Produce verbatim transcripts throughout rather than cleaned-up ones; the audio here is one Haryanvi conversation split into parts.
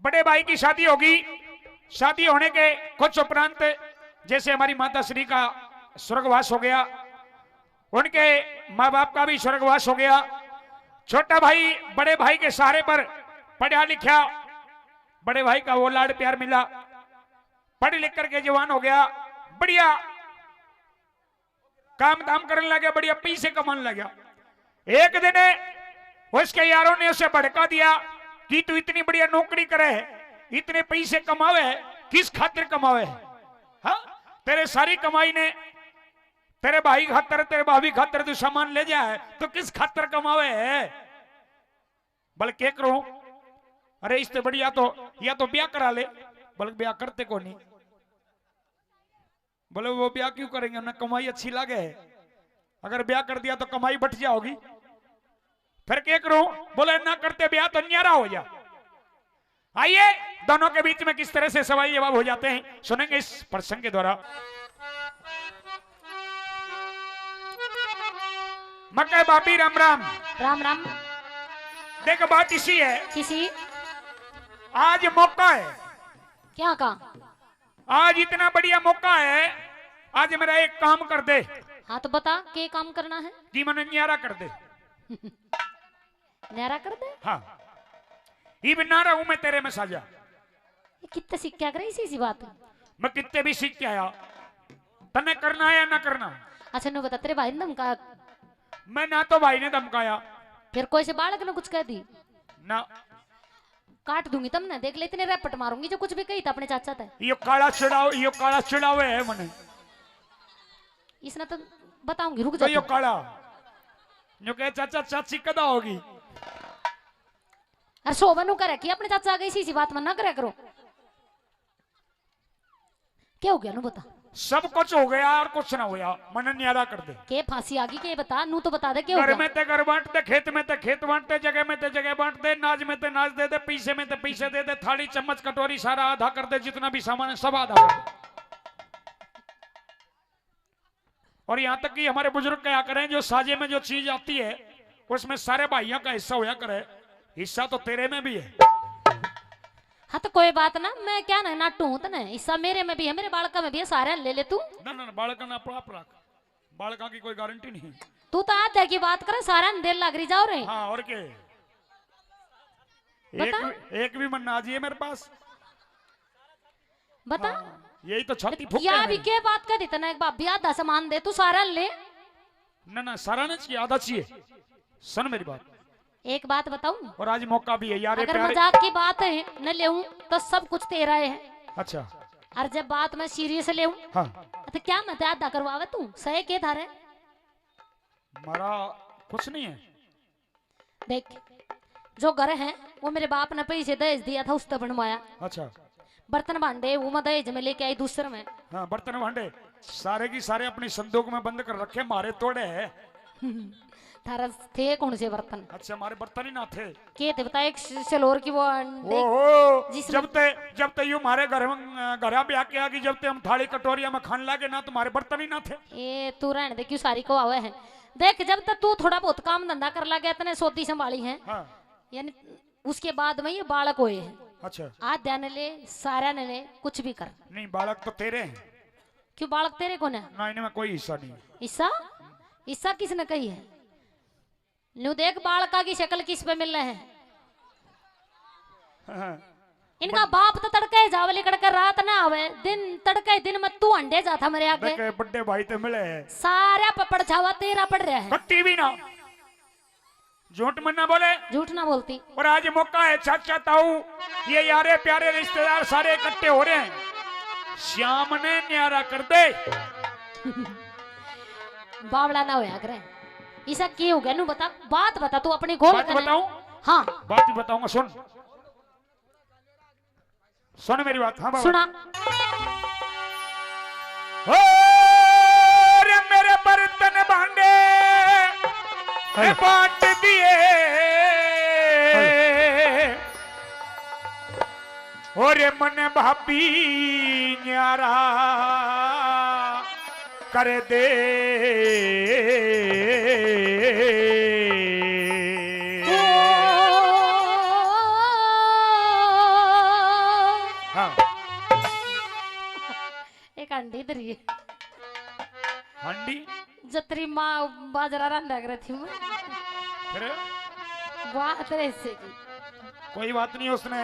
बड़े भाई की शादी होगी। शादी होने के कुछ उपरांत जैसे हमारी माता श्री का स्वर्गवास हो गया, उनके माँ बाप का भी स्वर्गवास हो गया। छोटा भाई बड़े भाई के सहारे पर पढ़ा लिखा, बड़े भाई का वो लाड़ प्यार मिला, पढ़ लिख करके जवान हो गया, बढ़िया काम धाम करने लग गया, बढ़िया पैसे कमाने लग गया। एक दिन उसके यारों ने उसे भड़का दिया कि तू इतनी बढ़िया नौकरी करे है, इतने पैसे कमावे है, किस खातिर कमावे है? हाँ, तेरे सारी कमाई ने तेरे भाई खातर, तेरे भाभी खातर तू सामान ले जाए, तो किस खातर कमावे है? बल्कि एक रो, अरे इससे बढ़िया तो या तो ब्याह करा ले। बल्कि ब्याह करते को नहीं। बोले वो ब्याह क्यों करेंगे, उन्हें कमाई अच्छी लगे है। अगर ब्याह कर दिया तो कमाई बट जाओगी। फिर के करूं? बोले ना करते ब्याह तो न्यारा हो जा। आइए, दोनों के बीच में किस तरह से सवाल जवाब हो जाते हैं, सुनेंगे इस प्रसंग के द्वारा। मकै भाभी राम राम। राम राम। देख, बात इसी है। किसी? आज मौका है। क्या का? आज इतना बढ़िया मौका है, आज मेरा एक काम कर दे। हाँ, तो बता, के काम करना है? कि मने न्यारा कर दे। न्यारा कर दे? हाँ, इब ना रहूं मैं तेरे में साजा। ये कितने सीख क्या करे इसी, इसी बात? मैं कितने भी सीख के आया, तन्ने करना है या ना करना? अच्छा, न्यू बता, तेरे भाई ने धमका? मैं ना तो भाई ने धमकाया। फिर कोई से बालक ने कुछ कह दी? ना। काट दूंगी तमने, देख ले, इतने रैपट मारूंगी जो कुछ भी कही था अपने चाचा ते। यो काला चिड़ाव, यो काला चिड़ावे है मने। इसने तो बताऊंगी, रुक तो जा यो तू। काला, न्यू कहे, "चाचा, चाची कदा होगी?" अरे शोभा न्यू करे कि अपने चाचा आगे इसी, इसी बात में ना करे करो। क्या हो गया, न्यू बता। सब कुछ हो गया और कुछ ना होया, मने न्यारा कर दे। के फांसी आ गई, के बता, न्यू तो बता दे, क्या हो घर गया? में ते घर बांट दे, खेत में ते खेत बांट दे, जगह में ते जगह बांट दे, नाज में ते नाज दे दे, पैसे में ते पैसे दे दे, थाली चम्मच कटोरी सारा आधा कर दे, जितना भी सामान है सब आधा कर दे। और यहाँ तक कि हमारे बुजुर्ग कहा करें, जो साजे में जो चीज आती है, उसमें सारे भाइयों का हिस्सा होया करे, हिस्सा तो तेरे में भी है। हाँ, तो कोई बात ना, मैं क्या ना नाटू हूँ तने, हिस्सा मेरे में भी है, मेरे बालका में भी है, सारे ले ले तू। ना, ना, ना, बालका ना, आप, आप रख, बालका की कोई गारंटी नहीं। तू तो आधे की बात करे, सारे ने देर लग रही जाओ रे। हाँ, और के? एक बता। भी, एक भी मन्ना आ जाइए मेरे पास। बता। हाँ, यही तो छाती फूक या के भी है। के बात कह दी तने, एक भाभी आधा सामान दे, तू सारा ले। ना, ना, सारा नहीं चाहिए, आधा चाहिए। सुन मेरी बात। एक बात बताऊं? और आज मौका भी है यार, ये अगर प्यारे मजाक की बात है न लेऊं तो सब कुछ तेरा है। अच्छा। और जब बात मैं सीरियस लेऊं, हाँ। तो क्या मैं ते आधा करवावे तू? सही के थारे? हमारा कुछ नहीं है। देख, जो घर है वो मेरे बाप ने पैसे दहेज दिया था, उससे बनवाया। अच्छा। बर्तन भांडे वो मैं दहेज में लेके आई दूसरे में। हाँ, बर्तन भांडे सारे की सारे अपनी संदूक में बंद कर रखे, मारे तोड़े है। थारा थे कौन से बर्तन? अच्छा, हमारे बर्तन ही ना थे। के थे बता, एक स-, सलोर की वो अंडे ओहो, जिसमें जब ते, जब ते यू मारे घर में, अ, घरा ब्याह के आ गई, जब ते हम थाली कटोरिया में खान लागे ना, तुम्हारे बर्तन ही ना थे। ए, तू रहने दे, क्यों सारी को आवे है। देख, जब तक तू थोड़ा बहुत काम धंधा कर लागे, इतने सोदी संभाली है। हाँ। यानी उसके बाद में ये बालक होए हैं। अच्छा। आध्या ने ले, सारा ने ले, कुछ भी कर। नहीं, बालक तो तेरे हैं। क्यों, बालक तेरे कौन है? ना, इनमें कोई हिस्सा नहीं। हिस्सा? हिस्सा किसने कही है? न्यू देख, बालका की शक्ल किस पे मिल है। हाँ। इनका बाप तो तड़के जावे, लिकड़ के रात ना आवे, दिन तड़के दिन में तू अंडे जाता मेरे आगे। देखे, बड़े भाई ते मिले है। सारा पपड़ छावा तेरा पड़ रहा है। कट्टी भी ना। झूठ मत ना बोले। झूठ ना बोलती। और आज मौका है, चाचा ताऊ, ये यारे प्यारे रिश्तेदार सारे इकट्ठे हो रहे हैं। श्याम ने न्यारा कर दे। बावला ना होया करे। इसा के हो गया, न्यू बता, बात बता, तू अपनी गोल बात कने। बताऊं? हाँ। बात भी बताऊंगा, सुन। सुन मेरी बात, हाँ बाबा। सुना। हो रे मेरे बर्तन भांडे हेलो। बांट दिए। हेलो। हो रे मन भाभी न्यारा कर दे। हाँ। एक हांडी धरी है। हांडी? जतरी माँ बाजरा रांधा करे थी मैं। फिर? बात ऐसे की। कोई बात नहीं, उसने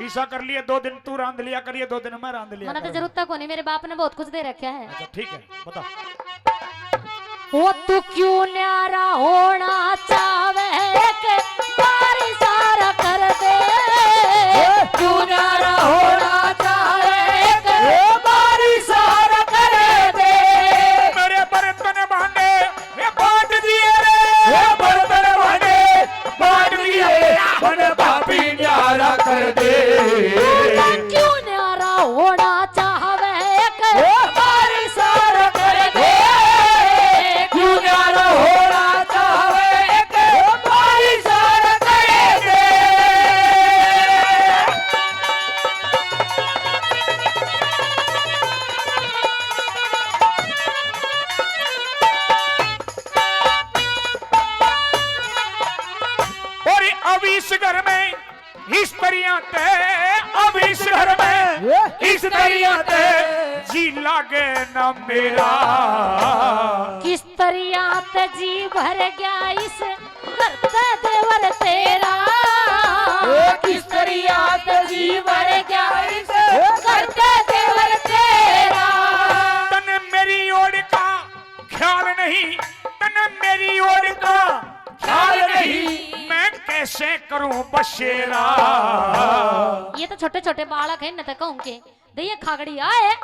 ऐसा कर लिया, दो दिन तू रांध लिया करिए, दो दिन मैं रांध लिया मना तो करूँ। जरूरत को नहीं, मेरे बाप ने बहुत कुछ दे रखा है। अच्छा, ठीक है, बता। वो तू क्यों न्यारा होना चावे, एक बार इशारा कर दे। क्यों न्यारा होना चावे, एक बार इशारा कर दे। मेरे बर्तन भांडे ये बांट दिए रे, ये बर्तन भांडे बांट दिए, मन भाभी न्यारा कर दे। क्यों न्यारा होना चाहवे, एक बार इशारा कर दे। क्यों न्यारा होना चाहवे, एक बार इशारा कर दे। और अब इस घर में इस तरिया ते, अब इस घर में इस तरिया ते जी लागे ना मेरा। किस तरिया ते जी भर गया इस घर ते देवर तेरा। किस तरिया ते जी भर गया इस घर ते देवर तेरा। तने मेरी ओर का ख्याल नहीं, तने मेरी ओर का ख्याल नहीं, मैं कैसे करूं बसेरा। ये तो छोटे छोटे बालक हैं, न तो कहूं के दे ये खागड़ी आए।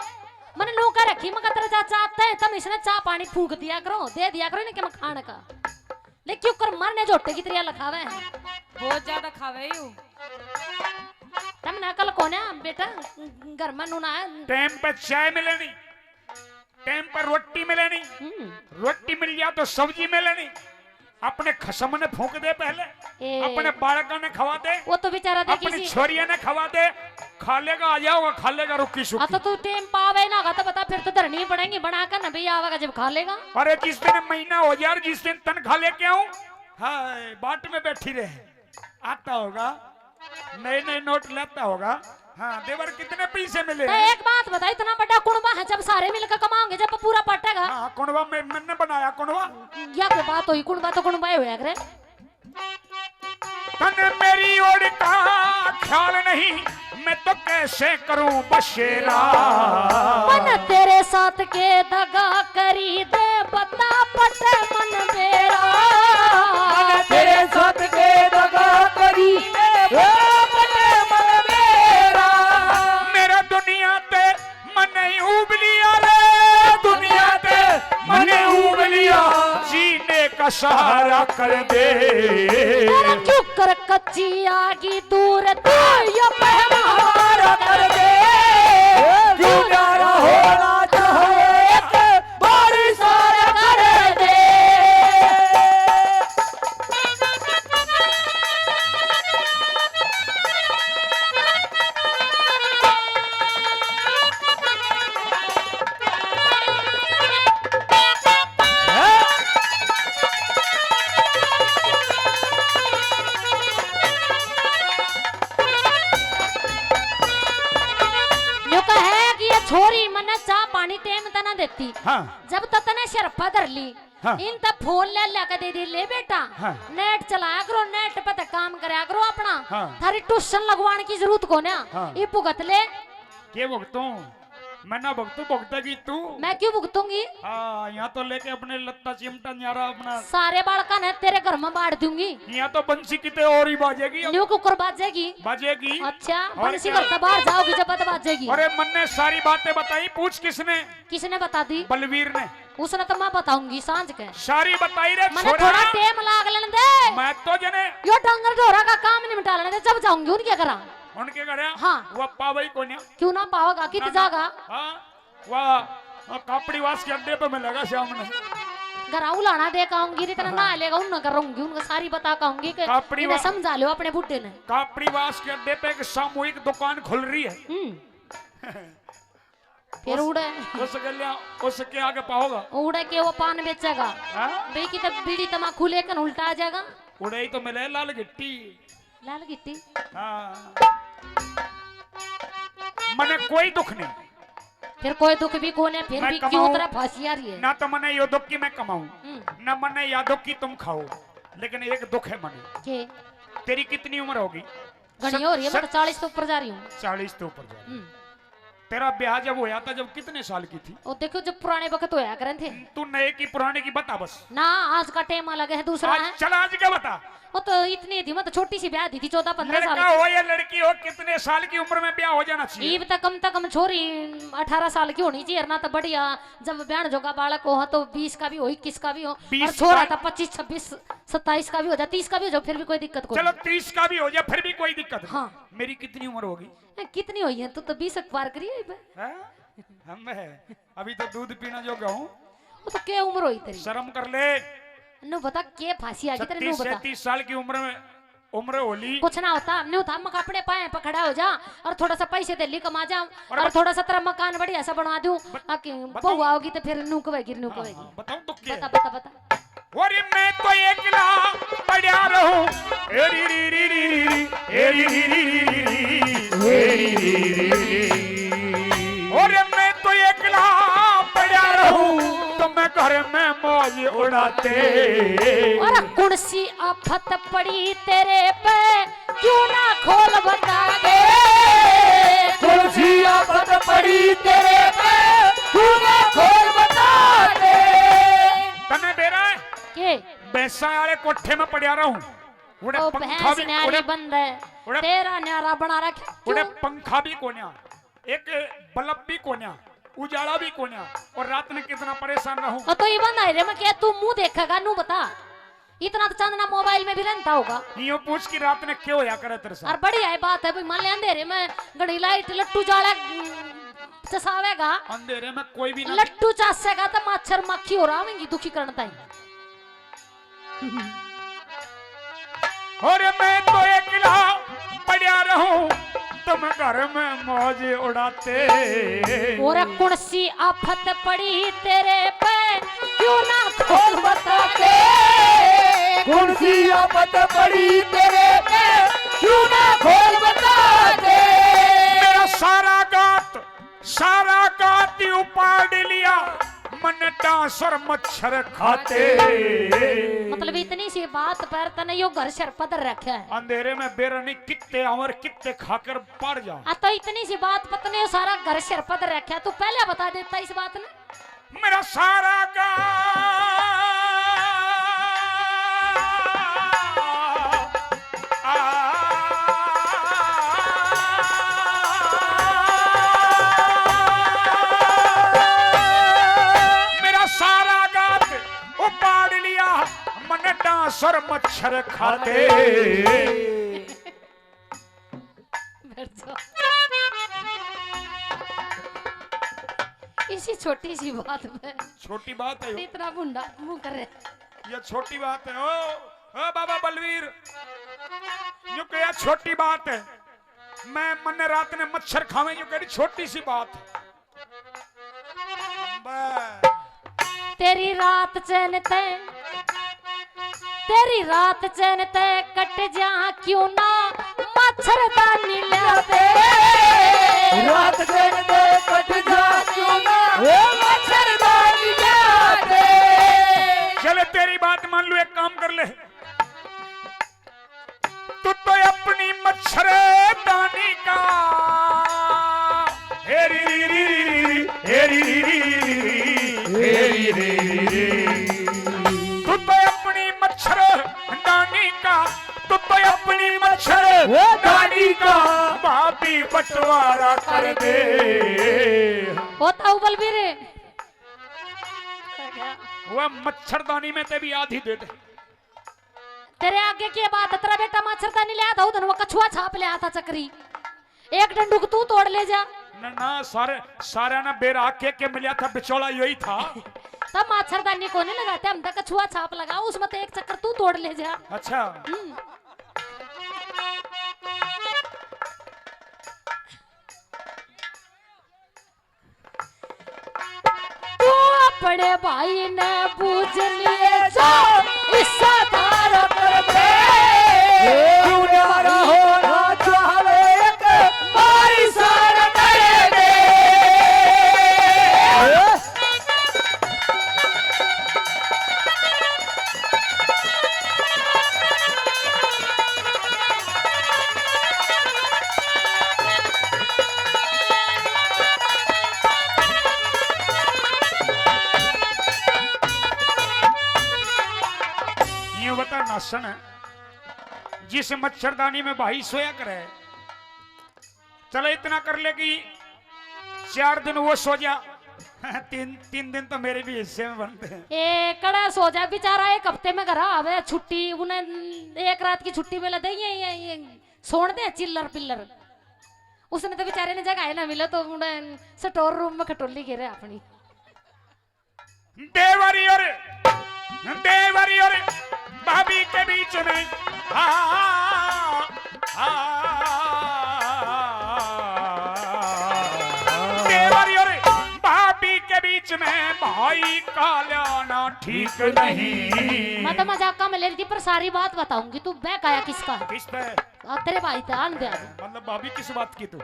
मन नू कर रखी, मगर तेरे चाचा आते हैं, तम इसने चाय पानी फूंक दिया करो, दे दिया करो इनके मखान का। ले क्यों कर मरने झोटे की तरह लखावे हैं। बहुत ज्यादा खावे यू। तम ना कल कोने बेटा, घर में नू ना है। टाइम पे चाय मिले नहीं, टाइम पर रोटी मिले नहीं, हम्म। रोटी मिल जाए तो सब्जी मिले नहीं। अपने खसम ने फूंक दे पहले, ए। अपने बालका ने खवा दे, वो तो बेचारा देखी अपनी सी। छोरिया ने खवा दे। खा लेगा, आ जाओगा, खा लेगा रुकी हाँ, तो सुखी। तू टाइम पावेगा का तो बता, फिर तो धरनी पड़ेगी बना कर ना भैया आवेगा जब खा लेगा। अरे जिस दिन महीना हो जाए, जिस दिन तनख्वाह लेके आऊं, हाय बाट में बैठी रहे, आता होगा, नए नए नोट लाता होगा। हाँ देवर, कितने पैसे मिले तो हैं? एक बात बता, इतना बड़ा कुणबा है, जब सारे मिलकर कमाओगे जब पूरा पटेगा। हाँ कुणवा में मैंने बनाया कुणवा। या कोई बात हुई, कुणबा तो कुणबा ही होया करे। तने मेरी ओर का ख्याल नहीं, मैं तो कैसे करूं बसेरा। मन तेरे साथ के दगा करी दे, बता पटे मन बेरा। मन तेरे साथ के दगा करी दे, बता पटे मन बेरा। मेरा दुनिया ते मने उबलिया रे, दुनिया ते मने उबलिया, जीने का सहारा कर दे। तेरा क्यों कर कच्ची आगी दूर तू, ये पहला सहारा कर दे। क्यों न्यारा होना चाहे, एक बार इशारा कर दे। न्यू कहे कि ये छोरी मन्ने चाह पानी टेम तना देती। हाँ। जब ततने सिर पर धर ली, हाँ। इन तक फोन ले लिया के दे दी, ले बेटा, हाँ। नेट चलाया करो, नेट पे तक काम करया करो अपना। हाँ। थारी ट्यूशन लगवाने की जरूरत को ना, हाँ। ये भुगत ले। के भुगतूं? मैं ना भुगतू, भुगतेगी तू। मैं क्यों भुगतूंगी? हाँ, यहाँ तो लेके अपने लत्ता चिमटा न्यारा अपना। सारे बालका ने तेरे घर में बांट दूंगी। यहाँ तो बंसी किते और ही बाजेगी। न्यू कुकर बाजेगी। बाजेगी। अच्छा, और बंसी क्या? घर से बाहर जाओगी जब बाजेगी। अरे मन्ने सारी बातें बताई, पूछ किसने? किसने बता दी? बलवीर ने। उसने तो मैं बताऊंगी सांझ के। सारी बताई रे मने छोरा। थोड़ा टेम लाग लेने दे। मैं तो जने यो डंगर ढोरा का काम निपटा लेने दे, जब जाऊंगी उनके घर। उनके घर। हाँ। वो पावे ही कोन्या। क्यों ना पावेगा, कित ना, ना। जागा? हाँ। वाह। हाँ, कापड़ी वास के अड्डे पे मिलेगा शाम ने। घर उलाना दे कहूंगी, इतना ना लेगा, उन ना करूंगी, उनको सारी बता कहूंगी कि कापड़ी इन्हें वा- समझा लो अपने बुड्ढे ने। कापड़ी वास के अड्डे पे एक सामूहिक दुकान खुल रही है। हम्म। फिर उड़े। उस गल्या, उसके आगे पाओगा। उड़े के वो पान बेचेगा। हाँ? बे की तब बीड़ी तमाकू लेकर उल्टा आ जाएगा। उड़े ही तो मिले लाल गिट्टी। लाल गिट्टी। हाँ। मने कोई दुख नहीं। फिर कोई दुख भी कोने, फिर मैं भी कमाऊं, क्यों तरह फांसी आ रही है? ना तो मने यो दुख की मैं कमाऊं, हम्म। ना मने या दुख की तुम खाओ, लेकिन एक दुख है मने। के? तेरी कितनी उम्र होगी? घणी हो रही है, मैं तो चालीस तो ऊपर जा रही हूँ। चालीस तो ऊपर जा रही हूँ। हम्म। तेरा ब्याह जब होया था, जब कितने साल की थी? ओ देखो, जब पुराने वक्त होया करें थे। तू नए की पुराने की बता बस। ना, आज का टाइम अलग है, दूसरा आज है। चल, आज का बता। वो तो इतनी थी, मैं तो छोटी सी ब्याह दी थी, चौदह पन्द्रह साल लड़का की। हो या लड़की हो, कितने साल की उम्र में ब्याह हो जाना चाहिए? ईब तक कम से कम छोरी अठारह साल की होनी चाहिए, ना तो बढ़िया। जब ब्याह जोगा बालक हो, हाँ, तो बीस का भी हो, इक्कीस का भी हो, बीस और छोरा का तो पच्चीस, छब्बीस, सत्ताईस का भी हो जा, तीस का भी हो जा, फिर भी कोई दिक्कत कोई चलो, नहीं। तीस का भी हो जा, फिर भी कोई दिक्कत नहीं। हाँ। मेरी कितनी उम्र होगी? ए, कितनी हुई है? तू तो बीस पार करी है इब। हाँ? हम है, अभी तो दूध पीना जोगा हूँ। वो तो क्या उम्र हुई तेरी? शर्म कर ले। नु बता, के फांसी आ गई तेरे, नु छत्तीस बता। सैंतीस साल की उम्र में, उम्र होली। कुछ ना होता, नु था, मक अपने पाए पे खड़ा हो जा और थोड़ा सा पैसे दे ली, कमा जा और और बत-, थोड़ा सा तेरा मकान बढ़िया सा बनवा दूं। बत-, आके बताऊं? बहू आओगी तो फिर नु कहेगी, नु हाँ, कहेगी। हाँ, बताऊं तो क्या? बता, बता, बता। और मैं तो एकला पड़ा रहूं। ए री री री री री री, ए री री री री री, ए री री री री। और मैं तो एकला पड़ा रहूं, तो मैं घर में मौज उड़ाते। और कौन सी आफत पड़ी तेरे पे, क्यों ना खोल बता दे। कौन सी आफत पड़ी तेरे पे, क्यों ना खोल बता दे। तने बेरा है? के? भैंसा वाले कोठे में पड़ा रहूं। उड़े ओ, पंखा भैंस भी, न्यारी उड़े, बंद है। उड़े, तेरा न्यारा बना रखे। उड़े क्यों? पंखा भी कोन्या, एक बल्ब भी कोन्या, उजाला भी कोन्या, और रात में कितना परेशान रहूं। ओ, तो ये बंद है रे, मैं क्या तू मुंह देखेगा, नू बता। इतना तो चांदना मोबाइल में भी रहता होगा। यूं पूछ कि रात ने क्यों होया करे तेरे साथ? और बढ़िया है बात है भाई, मान ले अंधेरे में घड़ी लाइट लट्टू जाले, उम, चसावेगा। अंधेरे में कोई भी ना लट्टू चासेगा तो मच्छर मक्खी हो रहा होंगी दुखी करण ताई। और मैं तो एकला पड़ा रहूं, तुम घर में मौज उड़ाते। और कौन सी आफत पड़ी तेरे पे, क्यों ना खोल बता दे। कौन सी आफत पड़ी तेरे पे, क्यों ना खोल बता दे। मेरा सारा गात, सारा गात उपाड़ लिया, मन डांस और मच्छर खाते। मतलब इतनी सी बात पर तने यो घर सिर पदर रखा है। अंधेरे में बेरा नहीं, कित्ते आवर कित्ते खाकर पार जाऊं। आ तो इतनी सी बात पर तने यो सारा घर सिर पदर रखा है, तू पहले बता देता इस बात ने। मेरा सारा गा-, आ, मेरा सारा गात उपाड़ लिया, मन डांस और मच्छर खाते। बैठ जाओ। इसी छोटी सी बात में छोटी बात है। इतना भुंडा मुंह करे। ये छोटी बात है। ओ, ओ बाबा बलवीर, यूं कह, छोटी बात है। मैं मन्ने रात ने मच्छर खावे, यूं कह, छोटी सी बात है। अम्बे। तेरी रात चैन ते, तेरी रात चैन ते कट जा क्यों ना मच्छरदानी ल्याते। रात चैन ते कट जा क्यों ना, ए मच्छरदानी ल्याते। चले, तेरी बात मान लूं, एक काम कर ले। तू तो अपनी मच्छरदानी का, हेरी री री री री, हेरी री री री री, हेरी री री री। तू तो अपनी मच्छरदानी का, तू तो अपनी मच्छरदानी का, भाभी बंटवारा कर दे। ओ ताऊ बलबीर, वह मच्छरदानी में ते भी आधी दे दे। तेरे आगे की बात है, तेरा बेटा मच्छरदानी ले आता, उधर वो कछुआ छाप ले आता चक्री, एक डंडू को तू तोड़ ले जा। ना, ना, सारे, सारे ना बेरा के, के मिला था, बिचौला यही था। तब मच्छरदानी को नहीं लगाते हम, तो कछुआ छाप लगा, उसमें तो एक चक्कर तू तोड़ ले जा। अच्छा। हम्म। तू अपने भाई ने बूझ लिए जो हिस्सा थारा कर दे। क्यों न्यारा होना चाहवे एक भाई सारा करे। सन, जिस मच्छरदानी में भाई सोया करे। चलो, इतना कर ले कि चार दिन वो सो जा, तीन, तीन दिन तो मेरे भी हिस्से में बनते हैं। ए, कड़ा सो जा बेचारा, एक हफ्ते में घर आवे, छुट्टी, उन्हें एक रात की छुट्टी मिले दे, ये, ये, ये सोण दे चिल्लर पिल्लर। उसने तो बेचारे ने जगह ही ना मिले, तो उन्हें स्टोर रूम में खटोली घेरे अपनी। देवरी और, देवरी और भाभी के बीच में, हाँ, हाँ, देवरी और भाभी के बीच में भाई का लाना ठीक नहीं। मैं तो मजाक में ले रही थी, पर सारी बात बताऊंगी। तू बहकाया किसका? किस पे? आ, तेरे भाई थे, आन दे। मतलब भाभी किस बात की तू?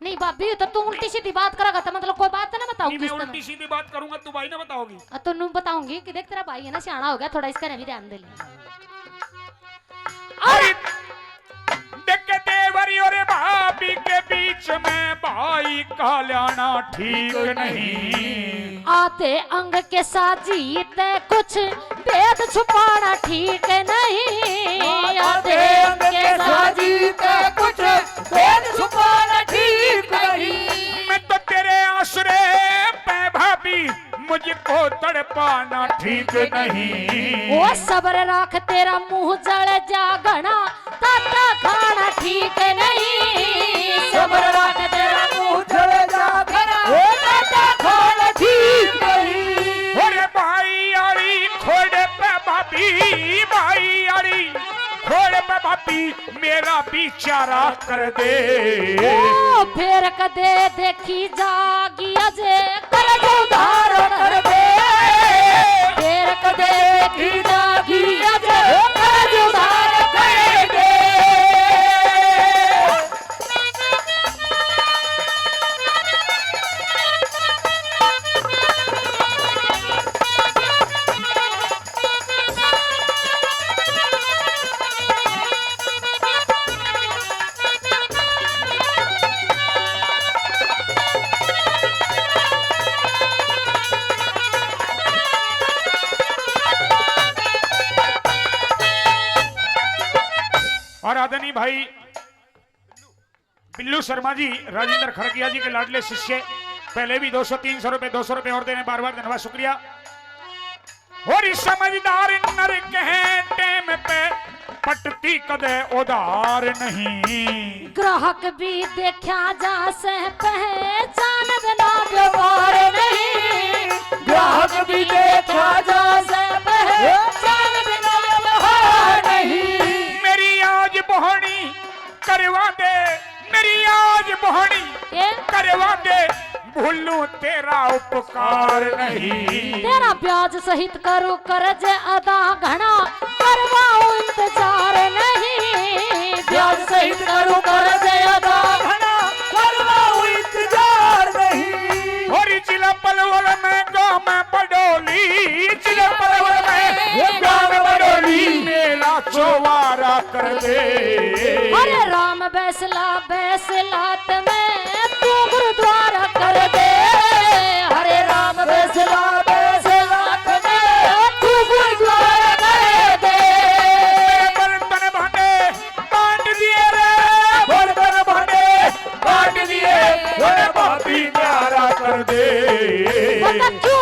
नहीं भाभी, तो तू उल्टी सीधी बात करेगा तो मतलब कोई बात ना बताऊंगी नहीं, मैं इसका उल्टी मैं। सीधी बात करूंगा, तू भाई ना बताओगी। आ, तो नू बताऊंगी कि देख, तेरा भाई है ना, सियाना हो गया थोड़ा, इसका भी ध्यान दे ले। अरे देख के देवरी और भाभी के बीच में भाई का लाना ठीक नहीं। आधे अंग के साजी ते कुछ भेद छुपाना ठीक नहीं। आधे अंग के साजी ते कुछ भेद छुपाना ठीक नहीं। मैं तो तेरे आसरे पे भाभी, मुझको तड़पाना ठीक नहीं। ओ सब्र रख, तेरा मुंह जल जा घना, ताता खाना ठीक नहीं। सब्र रख, तेरा मुंह जल जा घना, ओ ताता खाना ठीक नहीं। अरे भाई आली खोड़ पे भाभी, भाई आली खोड़ पे भाभी, मेरा बेचारा कर दे। ओ फेर कदे देखी जागी अजे, कर दे उधार कर दे। फेर कदे देखी जागी अजे, कर दे उधार कर दे। और आदरणीय भाई बिल्लू शर्मा जी, राजेंद्र खड़किया जी के लाडले शिष्य, पहले भी दो सौ, तीन सौ रुपए, दो सौ रुपए और देने, बार बार धन्यवाद, शुक्रिया। और समझदार नर कहे टाइम पे पटती कदे उधार नहीं। ग्राहक भी देखा जा से पहचान बिना व्यवहार नहीं। ग्राहक भी देखा जा से पहचान बिना व्यवहार नहीं। मेरी आज बोहनी करवा दे, मेरी आज बोहनी के? करवा दे, भूलूं तेरा उपकार नहीं। तेरा ब्याज सहित करूं कर्ज अदा घना, करवाऊं इंतजार नहीं। ब्याज सहित करूं कर्ज अदा घना, करवाऊं इंतजार नहीं। और जिला पलवल में गांव में बडोली, जिला पलवल में गांव में बडोली, मेला चौवारा कर दे। हरे राम बैसला बैसलात में तू गुरुद्वारा कर दे। हरे राम बैसला बैसलात में तू गुरुद्वारा कर दे। मेरे बर्तन भांडे बांट दिए रे, बर्तन भांडे बांट दिए, बड़े भाभी प्यारा कर दे। बता क्यों